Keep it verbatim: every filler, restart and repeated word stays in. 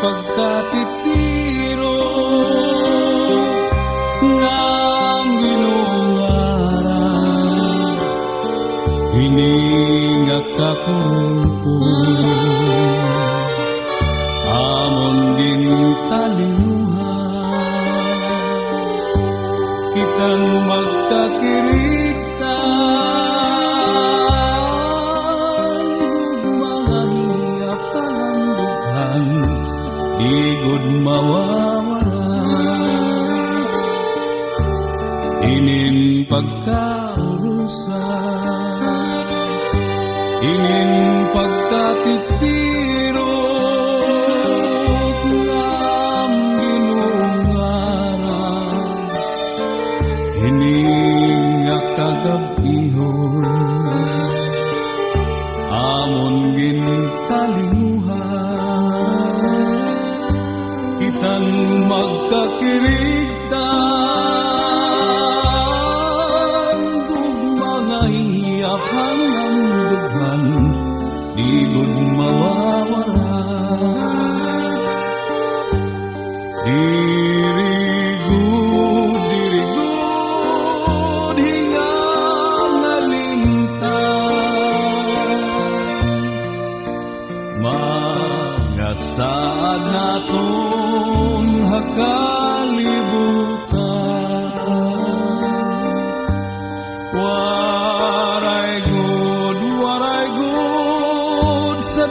pagkatitiro nga an Ginoo ngaran hini nga kakurungkong amon gintalinguhan, kitang magkakirigtan, ug mga hiya palandughan, di gud mawawara. Inin pagkaurusa, inin pagkatitiro nga an Ginoo ngaran hini nga kagab-ihon amon gintalinguhan, kitang magkakirigtan, ug mga hiya palandughan, di gud mawawara. Diri gud, diri gud hingangalimtan, mga saad naton ha kalibutan. Waray gud, waray gud sa